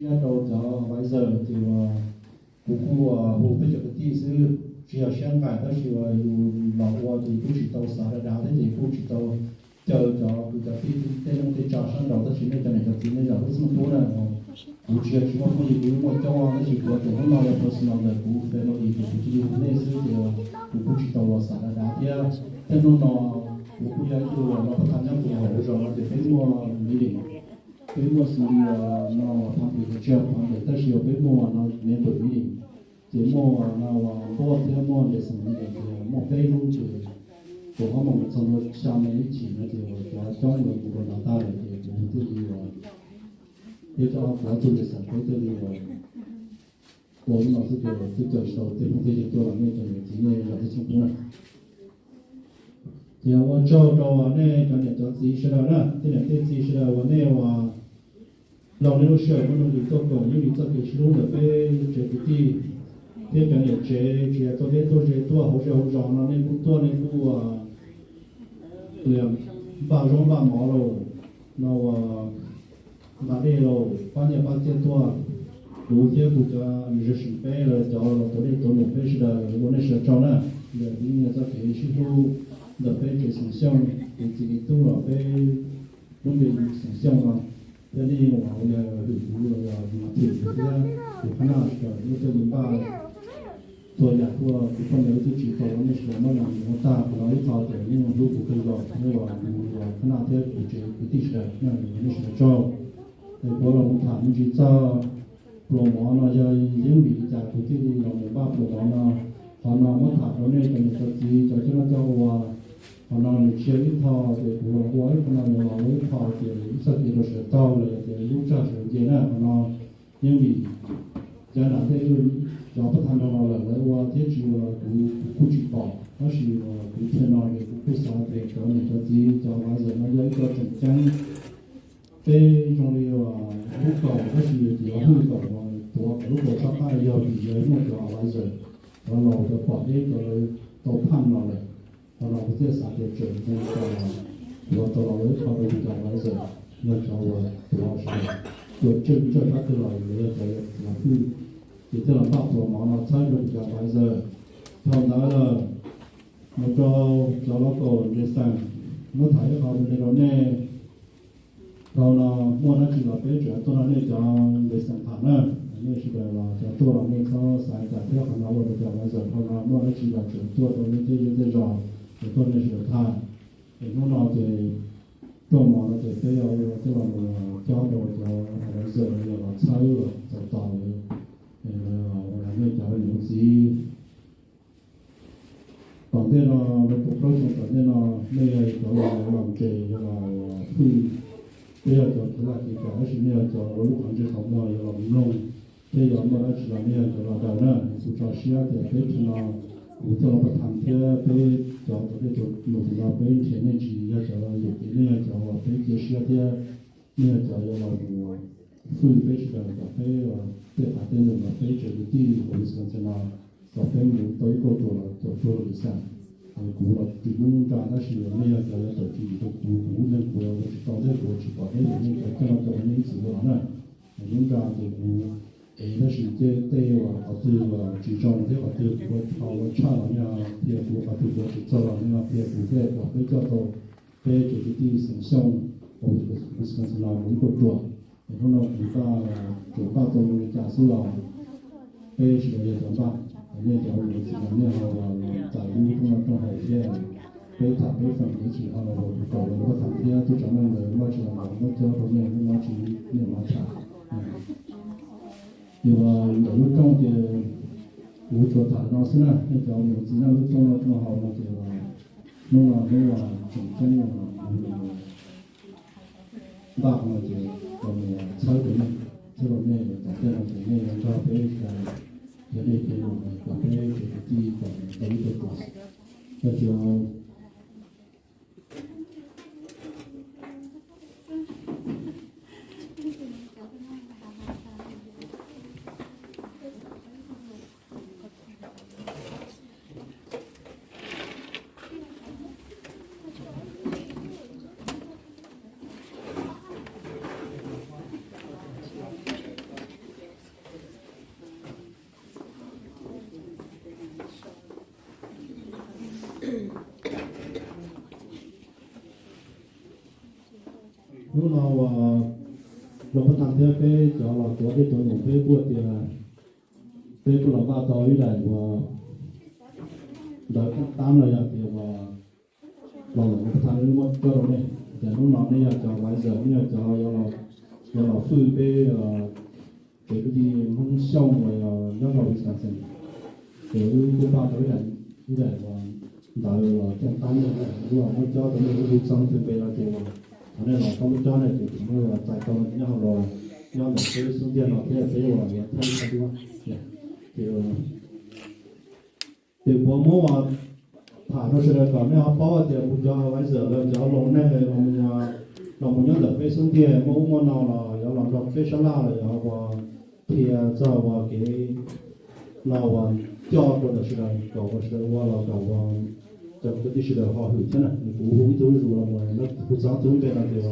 Nyob rau cov advisor ces kuv kuj hu peb cov kwv tij xwb, tsis yog siab nqaim tab sis uas yus los ua ces kuj tsis tau xav dav dav thiab ces kuj tsis tau caw cov kwv cov tij tej neej tej tsa sab nraud, tab sis nej cov niam cov txiv nej zam lub xeeb tub na. Kuv tsis yog tsis muaj phooj ywg, kuv muaj coob tab sis kuv tus hnub no yog personal ntawm kuv family ces kuv cia li hu nej xwb ces kuv kuj tsis tau xav dav dav thiab. Tej hnub no kuv kuj yog ib tug los pab tham nyob kuv hauv zos no ces peb muaj meeting, peb muaj xws li no tham pem tsis yog tham pem tab sis peb muaj no member meeting ces muaj no uas npoj thiab muaj lesson meeting ces muaj peb hnub ces kaum ob moos txog ntua xya moos ib chim no ces uas cov coob lawm mus rau nrad tag lawm ces kuv thiaj li uas thiab cov kuv ob tug lesson peb thiaj li uas ua lub no xwb ces twb caw tsis tau tej phooj tej ywg tuaj los nej cov niam txiv nej zam lub xeeb tub na. Ces ua tsaug rau nej cov niam cov txiv sawv daws na, tej niam tej txiv sawv daws uas nej uas laug nej lub sij hawm muaj nuj nqis tuaj koom Yeej Lis txoj kev sib hlub ntawm peb tsev kwv tij thiab cov niam tsev tsis hais tuaj deb tuaj ze tuaj hauv zej hauv zos no nej kuj tuaj nej kuj npaj zaub npaj mov lauj, no uas nqa dej lauj, pab nyiaj pab txiaj tuaj. Kuv thiab kuv cov musician peb los cov los tuav dej tuav num peb sawv daws ua nej sawv daws tsaug na. Ntawm kuv yeej yog txoj kev sib hlub ntawm peb tsev Xeem Xyooj, kuv txiv Lis Tub los peb lub npe Xeem Xyooj no, thiab nej yeej uas yog hwm kuv los yog hwm kuv thiab kuv qhab naj sawv daws nej thiaj li npaj txhua yam tuaj, kuv poj niam wb twb tsis tau ua nej sawv daws muab nyiaj mus tag qhov no ib qho ces nej yeej hlub kuv kawg nkaus thiab uas kuv qhab naj thiab kuv tsev kwv tij sawv daws nej sawv daws tsaug. Es kuv los mus tham me ntsis txog pluas mov no yog yeeb vim li cas kuv thiaj li los mus npaj pluas mov no. Qhov no muab tham rau nej cov niam cov txiv cov coj noj coj ua. Qhov no nws tsis yog ib qho ces kuv los ua ib qho no yuav los ua ib qho ces ib txoj kev rau sawv daws taug los yog tias lub tsaj sawv daws nce na. Qhov no yeej vim cov nram tej cov pab tham nrog los lawm lawv ua thiab tsis ua los kuv kuj tsis pom tab sis kuv thiaj no ces kuv kuj xav tias cov niam cov txiv cov advisor no yog ib co tseem ceeb. Peb zoo li lub kaus tab sis yuav hwj kaus tuav kom lub kaus sab qab yog vim yog muaj cov advisor cov laus cov pom deb cov lawv tau phaj no lawm. Qhov no kuv thiaj xav tias tseem ceeb cov tuav tau los ib qho rau cov advisor yog cov uas tuav sawv daws tuav tswj ntsawj sab twg los lawv yog cov tuav hwj ces thiaj los npaj pluas mov no txhawb rau cov advisor. Thaum ntawd lawm mus rau cov local ntse xeem, muab tham ib qho me me rau nej. Dhau no muaj dab tsi los peb tseem tuaj nrog nej cov ntse xeem tham na. Nej sawv daws los cov tuaj los nej txhob xav cas thiab qhov no ua rau cov advisor dhau no muaj dab tsi los tseem tuaj rau nej tej zej tej zos, tseem tuaj nej sawv daws tham. Es hnub no ces rooj mov no ces peb yuav ua coj los mus cob rau cov advisor los yog los txhawb los txaus tos lawv, nej cov niam txiv. Tom ntej no, rau plaub xyoo tom ntej no, nej yog cov uas los ntses yog los hwj, peb yog cov kev laj kev kam tab sis nej yog cov ua lub qhov ntsej qhov muag yog los mloog, thiab yog muaj dab tsi los nej yog cov los daws na. Kuv tso siab tias peb thaum no kuv thiaj los pab tham thiab peb cov tuav dej tuav num no peb nrhiav nej tsis yog cov yuam kev, nej yog cov uas peb cia siab thiab nej yog cov yuav los mus hwj peb sawv daws kom peb tej qav tej num no peb tsev kwv tij uas Wisconsin no kom peb mus tau ib kauj ruam los txaus tuag li xav. Kuv los tsis hlub nra tab sis nej yog cov yuav tawm tswv yim rau kuv, kuv lub neej kuv ua tsis tau thiab kuv tsis pom deb rau nej cov coj noj coj ua nej ib txwm ua los na. Hlub nra ces kuv ev tab sis tej uas qhov twg uas tsis zoo thiab qhov twg kuv ua tau ua tshaj los nej qhia kuv, qhov twg kuv ua tsis txog los nej qhia kuv thiab kom peb coj tau peb tsev kwv tij Xeem Xyooj uas Wisconsin no mus ib kauj ruam. Es hnub no kuv tsuas npaj tau li cas xwb los peb sawv daws yog cov npaj, nej cov niam txiv los nej ho los txais lub rooj noj rooj haus thiab. Peb tham peb feem ib tsis ho los kuv kom los muab tham thiab tub tsav neej ntawd muab tsis los muab cob rau nej, muab tsis nej muab tham. Ces ntawm lub rooj ces kuv tsuas tham no xwb na, nej cov niam txiv nej lub rooj noj rooj haus no ces hnub no hnub tseem ceeb no kuv npaj no ces los txhawb rau nej, txhawb rau nej tom ntej no ces nej yuav nrog peb sawv daws, yog nej cia lus kom peb tsev kwv tij kom tau ib tug tuam. Yog tias Hnub no uas Loos Pab Thas thiab peb cov los tuav tej tuav num peb kuj tias peb kuj los npaj tau ib daim uas ntawv tab los yog tias uas los Loos Pab Thas wb muab coj rau nej. Ces hnub no nej yog cov advisor, nej yog cov yuav los fwj peb kev kwv tij Hmoob Xyooj uas nyob rau Wisconsin. Ces wb kuj npaj tau ib daim, ib daim uas ntawv los coj tab nej, wb muab cob rau nej, wb hu txog leej twg npe no ces uas thov nej los tau muab cob nej ces kuv muab txais tau nyob hauv los nyob ntawm peb xub ntiag no thiab peb uas yuav thaij thaij duab. Ces ces kuv muab uas tham rau sawv daws kom nej ho paub tias kuv cov advisor los cov loos nej los mus nyob ntawm peb xub ntiag muaj ub muaj no los yuav los nrog peb sab laj los yog uas qhia txog uas kev no uas coj rau ntawm sawv daws kom uas sawv daws ua los kom uas cov kwv tij sawv daws ho hwm thiab na. Kuv hu ib tug zuj zus los mus, kuv txog tus npe no ces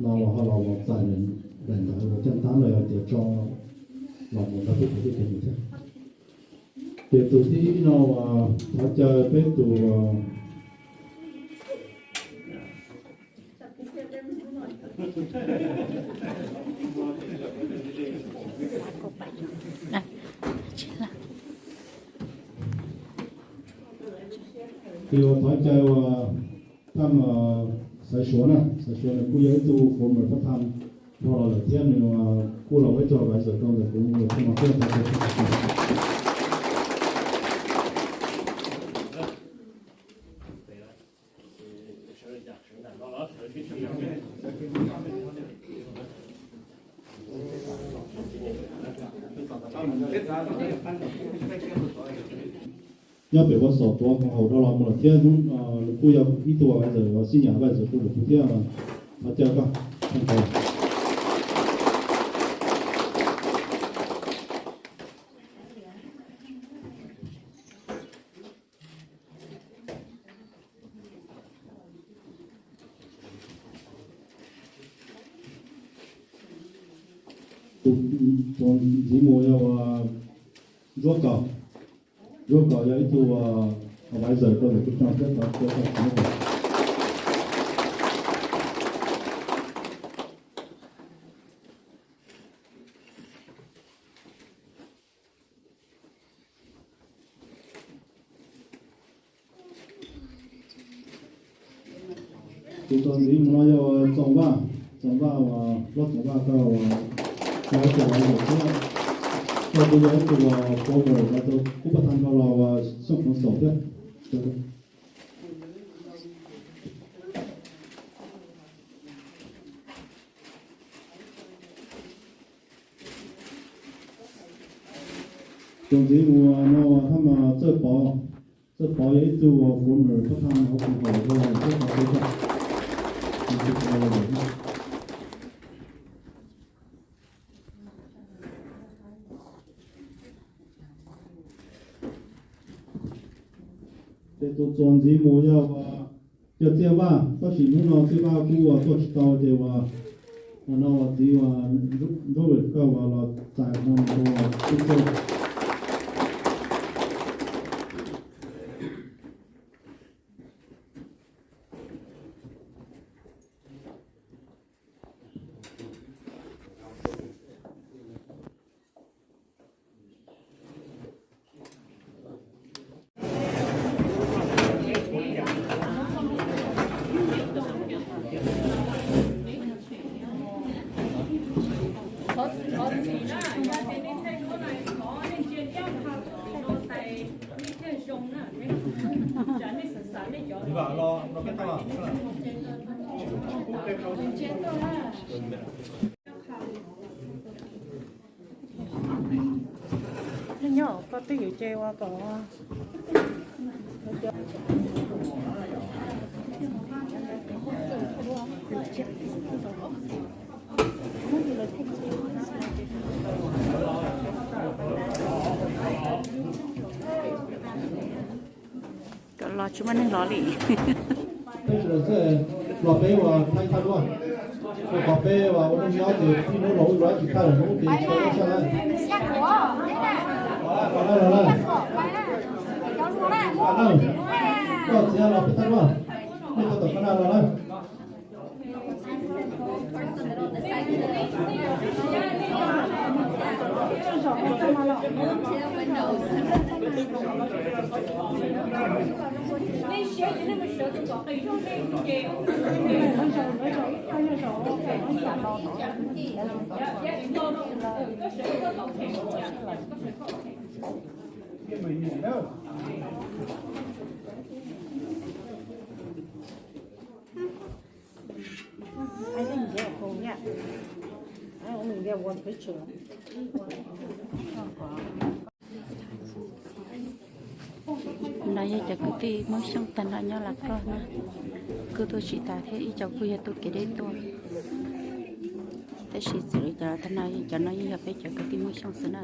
no los ho los txais daim ntawv uas coj tab los yog tias tso los mus rau peb kwv tij kev hwm thiab. Ces tus thib ib no uas thov caw peb tus Ces uas thov caw uas thaj ma Xaiv Suav na, Xaiv Suav nws kuj yog ib tug former part time dhau los lawm thiab nws kuj los ua ib tug advisor rau ntawm kuv mus thaj ma thiab thov caw. Nyob pem ua xom tuav koom haum dhau los mus lawm thiab hnub nws kuj yog ib tug advisor, xib nyam advisor rau ntawm kuv thiab. Thov caw koj. Tus ntxiv mus yog uas Ntsuab Kaus. Ntsuab Kaus yog ib tug advisor rau ntawm kuv tso thiab tov rau tau. Tus txuas ntxiv mus no yog Txoos Vaj, Txoos Vaj uas Hlob Txoos Vaj koj uas yog ib tug uas yog thiab, koj kuj yog ib tug uas former uas kuj part time dhau los uas Xyooj Koom Xaum thiab. Tus ntxiv mus no thaj ma Txawj Pov, Txawj Pov yog ib tug former part time hauv koom haum thiab. Ces tus txuas ntxiv mus yog uas yog Txiaj Vaj, tab sis hnub no Txiaj Vaj kuj uas tuaj tsis tau ces uas no uas txiv uas Nruab Vim koj uas los txais no mus rau Txiaj Vaj. Nyob koj twj ywm ces ua kom Los tsis muaj neeg los li. Peb sawv daws xwb los peb uas thaij thaj duab, ua qhov peb uas ua neej nyob ces txij hnub laus ua tsis thaij lawm hnub ces tsis tau sab lawm. Los lawm, los lawm. Koj txiv los peb tab koj, nej tau tom koj na los lawm. No yog cov kwv tij Hmoob Xyooj tag no nyob Las Koj na, kuj tuaj tsis tas thiab, ib co kuj yog tuaj kev deb tuaj, tab sis txawm li cas tag no cov no yeej yog peb cov kwv tij Hmoob Xyooj xwb na.